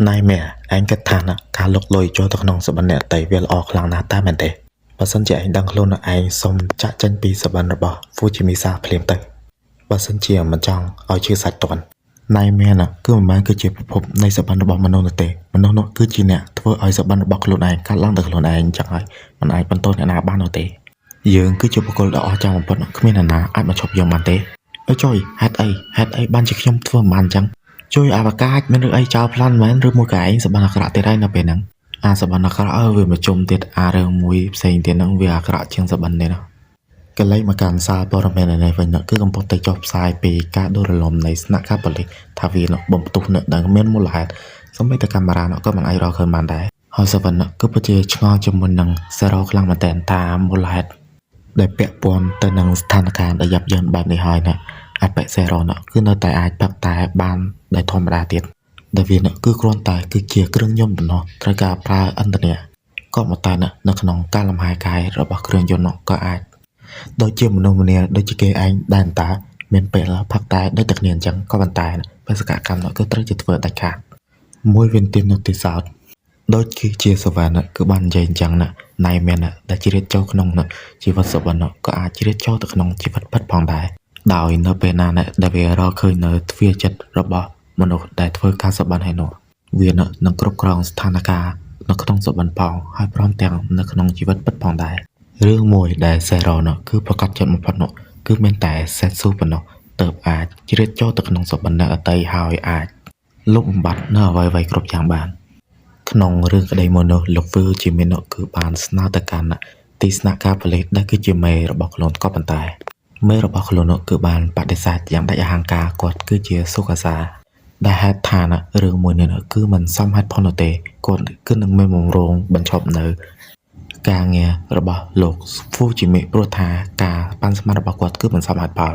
Nightmare ឯងគិតថាណាការលុកលុយចូលទៅក្នុងសុបិនអ្នកដទៃវាល្អខ្លាំងណាស់តែមែនទេបើសិនជាឯងដឹងខ្លួនឯងសុំចាក់ចេញពីសុបិនរបស់ Fujimisa ភ្លាមទៅបើសិនជាមិនចង់ឲ្យឈឺសាច់តន់ Nightmare ណាគឺមិនមែនគឺជាប្រភពនៃសុបិនរបស់មនុស្សនោះទេមនុស្សនោះគឺជាអ្នកធ្វើឲ្យសុបិនរបស់ខ្លួនឯងកើតឡើងទៅខ្លួនឯងអញ្ចឹងហើយមិនអាចបន្តអ្នកណាបាននោះទេយើងគឺជាបុគ្គលដ៏អស្ចារ្យបំផុតគ្មានអ្នកណាអាចមកឈប់យើងបានទេអើចុយហេតុអីហេតុអីបានជាខ្ញុំធ្វើមិនបានអញ្ចឹង ជួយអាបកាចមានរឿងអីចោលប្លន់មែនឬមួយក៏ឯងសបិនអាក្រក់ទៀតហើយនៅពេលហ្នឹងអាសបិនអាក្រក់អើវាមកជុំទៀតអារឿងមួយផ្សេងទៀតហ្នឹងវាអាក្រក់ជាងសបិននេះណាកលេចមកកាន់សារព័ត៌មាននេះវិញគឺកំពុងតែចុះផ្សាយពីការដួលរលំនៃស្នាក់ការប៉ូលីសថាវានោះបំផ្ទុះនៅដែលមានមូលហេតុសូម្បីតែកាមេរ៉ានោះក៏មិនអាចរកឃើញបានដែរហើយសវណ្ណគឺពិតជាឆ្ងល់ជាមួយនឹងសេរ៉ូខ្លាំងមែនទែនតាមមូលហេតុដែលពាក់ព័ន្ធទៅនឹងស្ថានភាពដ៏យ៉ាប់យ៉ឺនបែបនេះហើយណាអបិសេរ៉ូនោះគឺនៅតែអាចផឹកតែបានដែលធម្មតាទៀតដែលវានោះគឺគ្រាន់តែគឺជាគ្រឿងយន្តប៉ុណ្ណោះត្រូវការប្រើឥន្ធនៈក៏ប៉ុន្តែនៅក្នុងការលំហែកាយរបស់គ្រឿងយន្តនោះក៏អាចដូចជាមនុស្សម្នាដូចជាគេឯងដែរតើមានពេលផឹកតែដូចតែគ្នាអញ្ចឹងក៏ប៉ុន្តែបេសកកម្មនោះគឺត្រូវជាធ្វើដាច់ខាតមួយវិញទៀតនោះទីសោតដូចគឺជាសវណ្ណគឺបាននិយាយអញ្ចឹងណាណៃមែនដែលជ្រៀតចូលក្នុងជីវិតសវណ្ណក៏អាចជ្រៀតចូលទៅក្នុងជីវិតពិតផងដែរដោយនៅពេលណាដែលវារកឃើញនៅទ្វារចិត្តរបស់មនុស្សដែលធ្វើការសបិនហើយនោះវានឹងគ្រប់គ្រងស្ថានភាពនៅក្នុងសបិនផងហើយព្រមទាំងនៅក្នុងជីវិតពិតផងដែររឿងមួយដែលសេរ៉ូនោះគឺប្រកាសចិត្តបំផុតនោះគឺមានតែសេតស៊ូប៉ុណ្ណោះទើបអាចជ្រៀតចូលទៅក្នុងសបិនអ្នកដទៃហើយអាចលុបបំបាត់នៅអ្វីៗគ្រប់យ៉ាងបានក្នុងរឿងក្តីមួយនោះលោកហ្វឺជាមាននោះគឺបានស្នើទៅកាន់ទីស្នាក់ការប៉ូលីសដែលគឺជាមេរបស់ខ្លួនក៏ប៉ុន្តែមេរបស់ខ្លួននោះគឺបានបដិសេធយ៉ាងដាច់អហង្ការគាត់គឺជាសុខសាដែលហេតុថាណារឿងមួយនេះគឺមិនសមហេតុផលនោះទេគាត់គឺនឹងមានបំរងបញ្ឈប់នៅការងាររបស់លោកហ្វូជីមិព្រោះថាការប៉ាន់ស្មានរបស់គាត់គឺមិនសមហេតុផល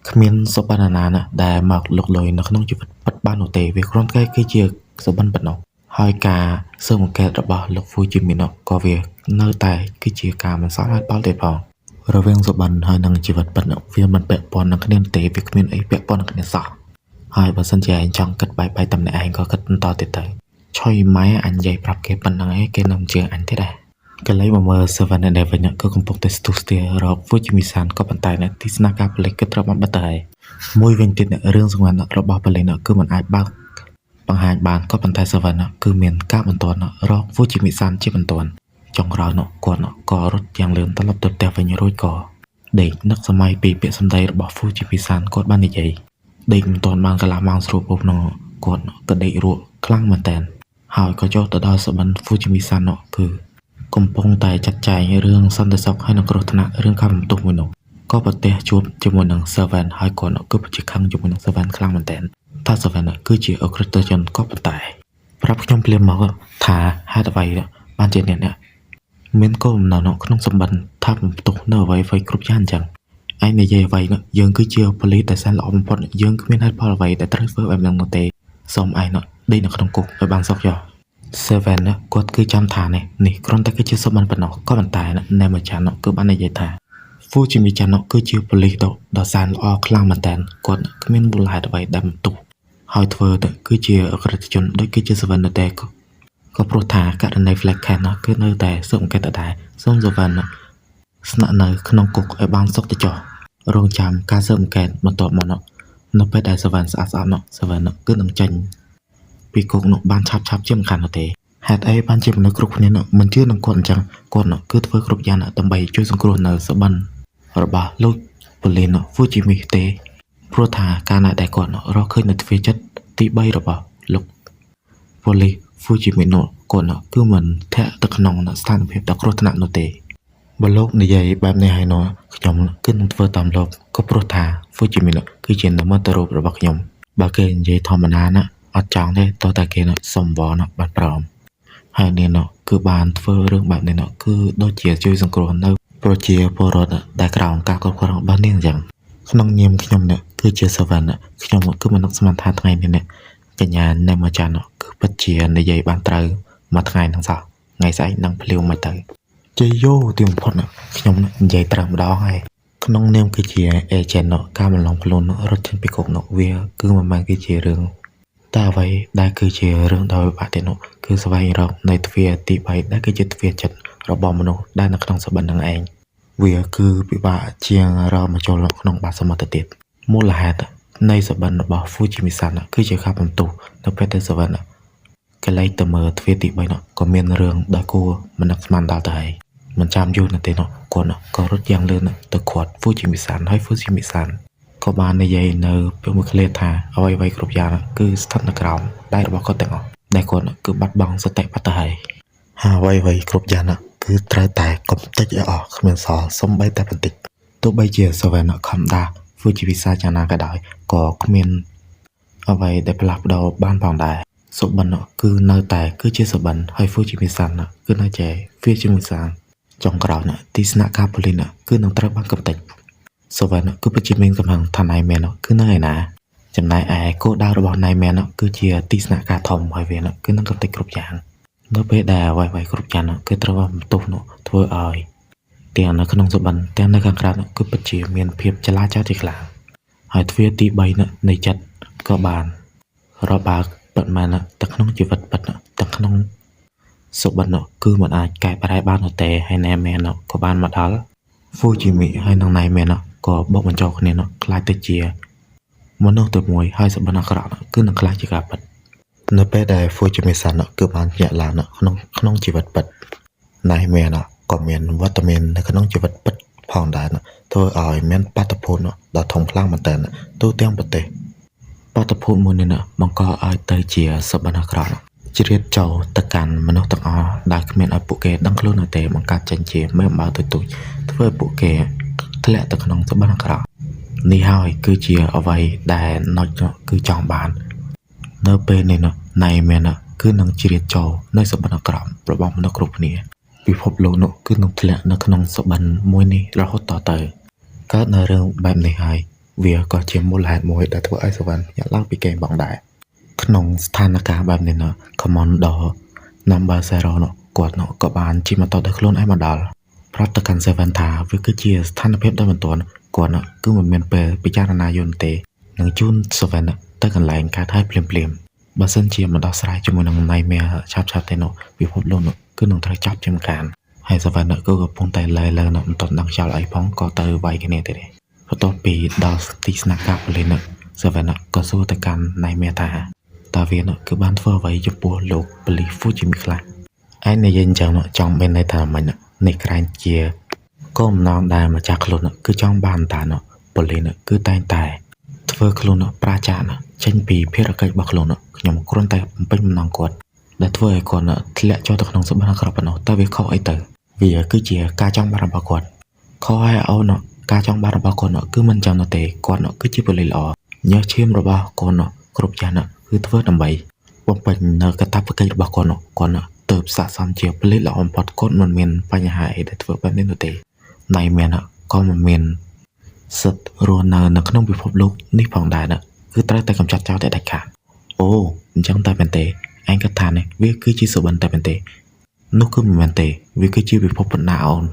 គ្មានសុបិនណាណាដែលមកលុកលុយនៅក្នុងជីវិតពិតបាននោះទេវាគ្រាន់តែគឺជាសុបិនប៉ុណ្ណោះហើយការស៊ើបអង្កេតរបស់លោកហ្វូជីមិនោះក៏វានៅតែគឺជាការមិនសមហេតុផលទៀតផងរវាងសុបិនហើយនិងជីវិតពិតវាមិនពាក់ព័ន្ធនឹងគ្នាទេវាគ្មានអីពាក់ព័ន្ធនឹងគ្នាសោះហើយបើសិនជាឯងចង់គិតបែបបែបតែម្នាក់ឯងក៏គិតបន្តទៀតទៅឆុយម៉ែអញនិយាយប្រាប់គេប៉ុណ្្នឹងឯងគេនឹងជឿអញទៀតដែរកន្លែងមកមើល Seven Eleven គឺកំពុងតែស្ទុះស្ទារក Fujimi-san ក៏ប៉ុន្តែនៅទីស្នាក់ការប៉ូលីសគឺត្រូវបានបិទទៅហើយមួយវិញទៀតរឿងសម្ងាត់របស់ប៉ូលីសគឺមិនអាចបើកបង្ហាញបានក៏ប៉ុន្តែ Seven គឺមានការបន្ទាន់រក Fujimi-san ជាបន្ទាន់ចុងក្រោយនោះគាត់ក៏រត់យ៉ាងលឿនត្រឡប់ទៅផ្ទះវិញរួចក៏ដេកនឹកសម័យពីពាក្យសម្ដីរបស់ Fujimi-san គាត់បាននិយាយដេកមិនទាន់បានកន្លះម៉ោងស្រួលពុបនោះគាត់ក៏ដេករក់ខ្លាំងមែនទែនហើយក៏ចូលទៅដល់សបិន Fujimi-san នោះគឺកំពុងតែចាត់ចែងរឿងសន្តិសុខហើយនឹងគ្រោះថ្នាក់រឿងការបំទុះមួយនោះក៏ប្រទះជួបជាមួយនឹង Seven ហើយគាត់គឺពិតជាខឹងជាមួយនឹង Seven ខ្លាំងមែនទែនថា Seven គឺជាអក្រិតជនក៏ប៉ុន្តែប្រាប់ខ្ញុំភ្លាមមកថាហេតុអ្វីបានជាអ្នកនេះមានគោលបំណងក្នុងសម្បត្តិថាបំផ្ទុះនៅអ្វីៗគ្រប់យ៉ាងអញ្ចឹងឯងនិយាយអ្វីនោះយើងគឺជាប៉ូលីសដែលសែនល្អបំផុតយើងគ្មានហេតុផលអ្វីដែលត្រូវធ្វើបែបហ្នឹងនោះទេសូមឯងនោះដេកនៅក្នុងគុកឲ្យបានសុខចុះ Seven ណាគាត់គឺចាំថានេះនេះគ្រាន់តែគឺជាសុបិនប៉ុណ្ណោះក៏ប៉ុន្តែណែមួយចានគឺបាននិយាយថា Fujimi ចានគឺជាប៉ូលីសដ៏ដ៏សែនល្អខ្លាំងមែនតើគាត់គ្មានមូលហេតុអ្វីដែលបន្ទុះហើយធ្វើទៅគឺជាអក្រិតជនដូចគឺជា Seven នោះទេក៏ក៏ព្រោះថាករណី Flag Cat នោះគឺនៅតែស៊ើបអង្កេតដដែលសូម Seven ស្នាក់នៅក្នុងគុកឲ្យបានសុខទៅចុះរងចាំការស៊ើបអង្កេតបន្ទាប់មកនោះនៅពេលដែល Seven ស្អាតស្អំនោះ Seven នោះគឺនឹងចេញពីគុកនោះបានឆាប់ឆាប់ជាមិនខាននោះទេហេតុអីបានជាមនុស្សគ្រប់គ្នានោះមិនជឿនឹងគាត់អញ្ចឹងគាត់នោះគឺធ្វើគ្រប់យ៉ាងដើម្បីជួយសង្គ្រោះនៅសបិនរបស់លោកប៉ូលីសហ្វូជីមីទេព្រោះថាកាលណាដែលគាត់រកឃើញនៅទ្វារចិត្តទី3របស់លោកប៉ូលីសហ្វូជីមីនោះគាត់គឺមិនធាក់ទៅក្នុងស្ថានភាពដ៏គ្រោះថ្នាក់នោះទេបើលោកនិយាយបែបនេះហើយនោះខ្ញុំគឺនឹងធ្វើតាមលោកក៏ព្រោះថាហ្វូជីមីនោះគឺជានិមិត្តរូបរបស់ខ្ញុំបើគេនិយាយធម្មតាណាអត់ចង់ទេតោះតែគេសុំវល់ណាបានព្រមហើយនាងនោះគឺបានធ្វើរឿងបែបនេះនោះគឺដូចជាជួយសង្គ្រោះនៅប្រជាពលរដ្ឋដែលក្រោមការគ្រប់គ្រងរបស់នាងអញ្ចឹងក្នុងនាមខ្ញុំនេះគឺជា Seven ខ្ញុំគឺមិននឹកស្មានថាថ្ងៃនេះនេះកញ្ញានេមចានគឺពិតជានិយាយបានត្រូវមួយថ្ងៃហ្នឹងសោះថ្ងៃស្អែកនឹងភ្លាវមកទៅជ័យយោទីបំផុតខ្ញុំនិយាយត្រូវម្ដងហើយក្នុងនាមគឺជា agent ការបន្លំខ្លួនរត់ចេញពីគុកនោះវាគឺមិនមែនគឺជារឿង តែអ្វីដែលគឺជារឿងដ៏ពិបាកទៀតនោះគឺស្វែងរកនៃទ្វារទី3ដែលគឺជាទ្វារចិត្តរបស់មនុស្សដែលនៅក្នុងសុបិននឹងឯងវាគឺពិបាកជាងរកមកចូលក្នុងបាតសមុទ្រទៅទៀតមូលហេតុនៃសុបិនរបស់ Fujimi-san គឺជាការបន្ទុះនៅពេលដែលសុបិនកលែកទៅមើលទ្វារទី3នោះក៏មានរឿងដ៏គួរមិននឹកស្មានដល់ទៅហើយមិនចាំយូរនោះទេនោះគាត់ក៏រត់យ៉ាងលឿនទៅឃាត់ Fujimi-san ហើយ Fujimi-san ក៏បាននិយាយនៅពាក្យមួយឃ្លាថាអ្វីៗគ្រប់យ៉ាងគឺស្ថិតនៅក្រោមដៃរបស់គាត់ទាំងអស់ដែលគាត់គឺបាត់បង់សតិបាត់ទៅហើយហើយអ្វីៗគ្រប់យ៉ាងគឺត្រូវតែកំទេចឲ្យអស់គ្មានសល់សំបីតែបន្តិចទោះបីជា Seven ខំដា Fujimi-san យ៉ាងណាក៏ដោយក៏គ្មានអ្វីដែលផ្លាស់ប្ដូរបានផងដែរសុបិនគឺនៅតែគឺជាសុបិនហើយ Fujimi-san គឺនៅតែ Fujimi-san ចុងក្រោយទីស្នាក់ការប៉ូលីសគឺនឹងត្រូវបានកំទេច Seven គឺពិតជាមានកំហឹងថា Nightmare គឺនៅឯណាចំណែកឯគោលដៅរបស់ Nightmare គឺជាទីស្នាក់ការធំហើយវាគឺនឹងកំទេចគ្រប់យ៉ាងនៅពេលដែលអ្វីៗគ្រប់យ៉ាងគឺត្រូវបានបន្ទុះនោះធ្វើឲ្យទាំងនៅក្នុងសុបិនទាំងនៅខាងក្រៅគឺពិតជាមានភាពចលាចលជាខ្លាំងហើយទ្វារទី3នៃចិត្តក៏បានរបើកពិតមែនទាំងក្នុងជីវិតពិតទាំងក្នុងសុបិនគឺមិនអាចកែប្រែបាននោះទេហើយ Nightmare ក៏បានមកដល់ Fujimi ហើយនិង Nightmare ក៏បូកបញ្ចូលគ្នានោះក្លាយទៅជាមនុស្សតែមួយហើយសុបិនអាក្រក់គឺនឹងក្លាយជាការពិតនៅពេលដែល Fujimi-san គឺបានភ្ញាក់ឡើងក្នុងជីវិតពិត Nightmare ក៏មានវត្តមាននៅក្នុងជីវិតពិតផងដែរធ្វើឲ្យមានបាតុភូតដ៏ធំខ្លាំងមែនទែនទូទាំងប្រទេសបាតុភូតមួយនេះបង្កឲ្យទៅជាសុបិនអាក្រក់ជ្រៀតចូលទៅកាន់មនុស្សទាំងអស់ដែលគ្មានឲ្យពួកគេដឹងខ្លួននោះទេបង្កើតចេញជាមេអំបៅតូចៗធ្វើឲ្យពួកគេធ្លាក់ទៅក្នុងសុបិនអាក្រក់នេះហើយគឺជាអ្វីដែលណុចគឺចង់បាននៅពេលនេះ Nightmare គឺនឹងជ្រៀតចូលនៅសុបិនអាក្រក់របស់មនុស្សគ្រប់គ្នាពិភពលោកនោះគឺនឹងធ្លាក់នៅក្នុងសុបិនមួយនេះរហូតតទៅកើតនៅរឿងបែបនេះហើយវាក៏ជាមូលហេតុមួយដែលធ្វើឲ្យសវណ្ណភ្ញាក់ឡើងពីគេងផងដែរក្នុងស្ថានភាពបែបនេះណា Commando Number 0នោះគាត់នោះក៏បានជិះម៉ូតូដោយខ្លួនឯងមកដល់ប្រាប់ទៅកាន់ Seven ថាវាគឺជាស្ថានភាពដ៏បន្ទាន់គាត់នោះគឺមិនមានពេលពិចារណាយូរនោះទេនឹងជូន Seven ទៅកន្លែងកើតហេតុភ្លាមៗបើសិនជាមិនដោះស្រាយជាមួយនឹង Nightmare ឆាប់ៗទេនោះពិភពលោកនោះគឺនឹងត្រូវចាប់ជាម្ខានហើយ Seven គឺកំពុងតែလဲលើនោះមិនទាន់ដឹងចោលអីផងក៏ទៅវាយគ្នាទេបន្ទាប់ពីដល់ទីស្នាក់ការប៉ូលីសនោះ Seven ក៏សួរទៅកាន់ Nightmare ថាតើវានោះគឺបានធ្វើអ្វីចំពោះលោកប៉ូលីស Fujimi ខ្លះឯងនិយាយអញ្ចឹងនោះចង់មានន័យថាម៉េចនេះក្រែងជាគោលបំណងដែលម្ចាស់ខ្លួនគឺចង់បានតានោះប៉ូលីសនោះគឺតែងតែធ្វើខ្លួនប្រាចាកចេញពីភារកិច្ចរបស់ខ្លួនខ្ញុំគ្រាន់តែបំពេញបំណងគាត់ដែលធ្វើឲ្យគាត់ធ្លាក់ចូលទៅក្នុងសុបិនអាក្រក់ប៉ុណ្ណោះតើវាខុសអីទៅវាគឺជាការចង់បានរបស់គាត់ខុសហើយអូនការចង់បានរបស់គាត់គឺមិនចឹងនោះទេគាត់គឺជាប៉ូលីសល្អញើសឈាមរបស់គាត់គ្រប់យ៉ាងគឺធ្វើដើម្បីបំពេញនៅកាតព្វកិច្ចរបស់គាត់គាត់ទៅស័ក្តិសមជាប៉ូលីសល្អបំផុតគាត់មិនមានបញ្ហាអីដែលធ្វើបែបនេះនោះទេណៃមែនក៏មិនមានសិទ្ធិរស់នៅនៅក្នុងពិភពលោកនេះផងដែរណាគឺត្រូវតែកម្ចាត់ចោលតែដាច់ខាតអូអញ្ចឹងតែមែនទេឯងគិតថានេះវាគឺជាសុបិនតែមែនទេនោះគឺមិនមែនទេវាគឺជាពិភពបណ្ណាអូន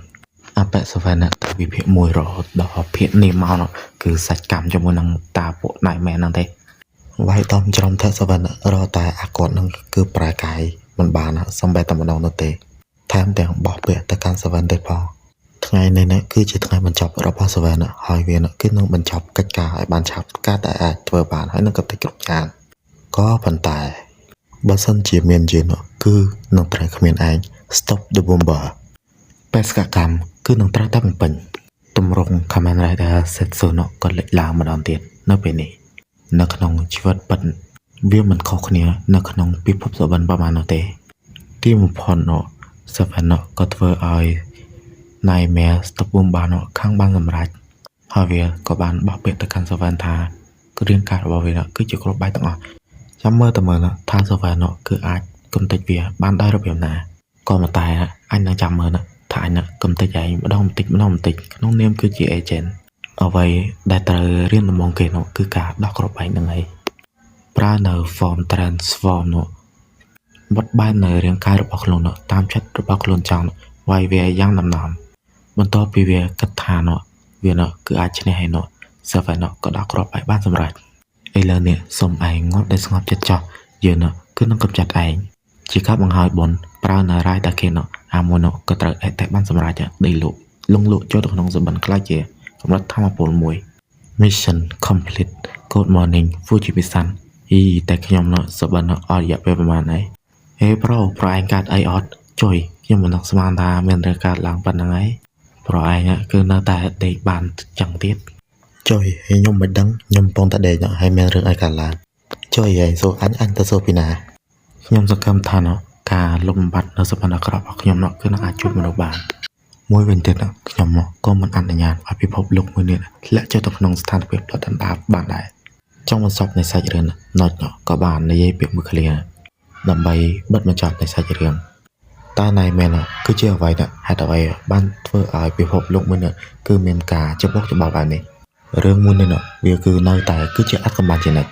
អបិសវណ្ណៈតាវិភាគមួយរហូតដល់ភាគនេះមកនោះគឺសាច់កម្មជាមួយនឹងតាពួកណៃមែនហ្នឹងទេវាយដំច្រំថសវណ្ណៈរកតែអាគាត់នឹងគឺប្រែកាយមិនបានសំបីតែម្ដងនោះទេថែមទាំងបោះពាក្យទៅកាន់សវណ្ណទេផងថ្ងៃនេះនេះគឺជាថ្ងៃបញ្ចប់របស់សវណ្ណៈហើយវាគឺនឹងបញ្ចប់កិច្ចការឲ្យបានឆាប់ការដែលអាចធ្វើបានហើយនឹងក៏តិចគ្រប់យ៉ាងក៏ប៉ុន្តែបើសិនជាមានយឺនគឺនឹងត្រូវគ្មានឯង Stop the bomber បេសកកម្មគឺនឹងត្រូវតែបំពេញទម្រង់ Kamen Rider Zetsu ក៏លេចឡើងម្ដងទៀតនៅពេលនេះនៅក្នុងជីវិតពិតវាមិនខុសគ្នានៅក្នុងពិភពសុបិនប្រហែលនោះទេទីបំផុតនោះ Seven ក៏ធ្វើឲ្យ Nightmare Stop Bomber នោះខាងបានសម្រេចហើយវាក៏បានបោះពាក្យទៅកាន់ Seven ថារាងកាយរបស់វាគឺជាគ្រាប់បែកទាំងអស់ចាំមើលតែមើលថា Seven គឺអាចកំទេចវាបានដោយរបៀបណាក៏ប៉ុន្តែអញនឹងចាំមើលថាអញកំទេចឯងម្ដងបន្តិចម្ដងបន្តិចក្នុងនាមគឺជា agent អ្វីដែលត្រូវរៀនដំបូងគេនោះគឺការដោះគ្រាប់បែកហ្នឹងឯងប្រើនៅ form transform នោះបត់បែននៅរាងកាយរបស់ខ្លួននោះតាមចិត្តរបស់ខ្លួនចង់វាយវាយ៉ាងដំណំបន្ទាប់ពីវាគិតថានោះវានោះគឺអាចឈ្នះហើយនោះ Seven នោះក៏ដោះគ្រាប់បែកបានសម្រេច ឥឡូវនេះសូមឯងងាប់ដោយស្ងប់ចិត្តចោះយើងនោះគឺនឹងកម្ចាត់ឯងជាការបង្ហើយបុណ្យប្រើនៅរាយតាខេនោះអាមួយនោះក៏ត្រូវអេតេបានសម្រេចដេកលក់លងលក់ចូលទៅក្នុងសម្បត្តិខ្លាចជាកម្រិតធម្មពលមួយ Mission complete. Good morning, Fujimi-san. អីតែខ្ញុំនោះសបិននោះអស់រយៈពេលប្រហែលហើយហេប្រូប្រូឯងកាត់អីអត់ជួយខ្ញុំមិននឹកស្មានថាមានរឿងកើតឡើងប៉ុណ្្នឹងហើយប្រូឯងគឺនៅតែដេកបានចឹងទៀតចុយហើយខ្ញុំមិនដឹងខ្ញុំកំពុងតែដេកហើយមានរឿងអីកើតឡើងចុយហើយសួរអញអញទៅសួរពីណាខ្ញុំសង្ឃឹមថានោះការលុបបំបាត់នៅសប្តាហ៍អាក្រក់របស់ខ្ញុំនោះគឺនឹងអាចជួយមនុស្សបានមួយវិញទៀតខ្ញុំក៏មិនអនុញ្ញាតឲ្យពិភពលោកមួយនេះធ្លាក់ចុះទៅក្នុងស្ថានភាពដដុនដាបបានដែរចុងបញ្ចប់នៃសាច់រឿងណុចក៏បាននិយាយពាក្យមួយឃ្លាដើម្បីបិទបញ្ចប់នៃសាច់រឿងតើណៃមែនគឺជាអ្វីណាហេតុអ្វីបានធ្វើឲ្យពិភពលោកមួយនេះគឺមានការច្បុកច្បល់បែបនេះរឿងមួយនេះវាគឺនៅតែគឺជាអត្តកំបាំងជានិច្ច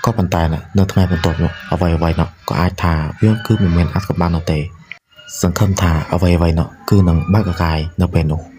ក៏ប៉ុន្តែនៅថ្ងៃបន្ទាប់នោះអ្វីអ្វីនោះក៏អាចថាវាគឺមិនមែនអត្តកំបាំងនោះទេសង្ឃឹមថាអ្វីអ្វីនោះគឺនឹងបើកកាយនៅពេលនោះ។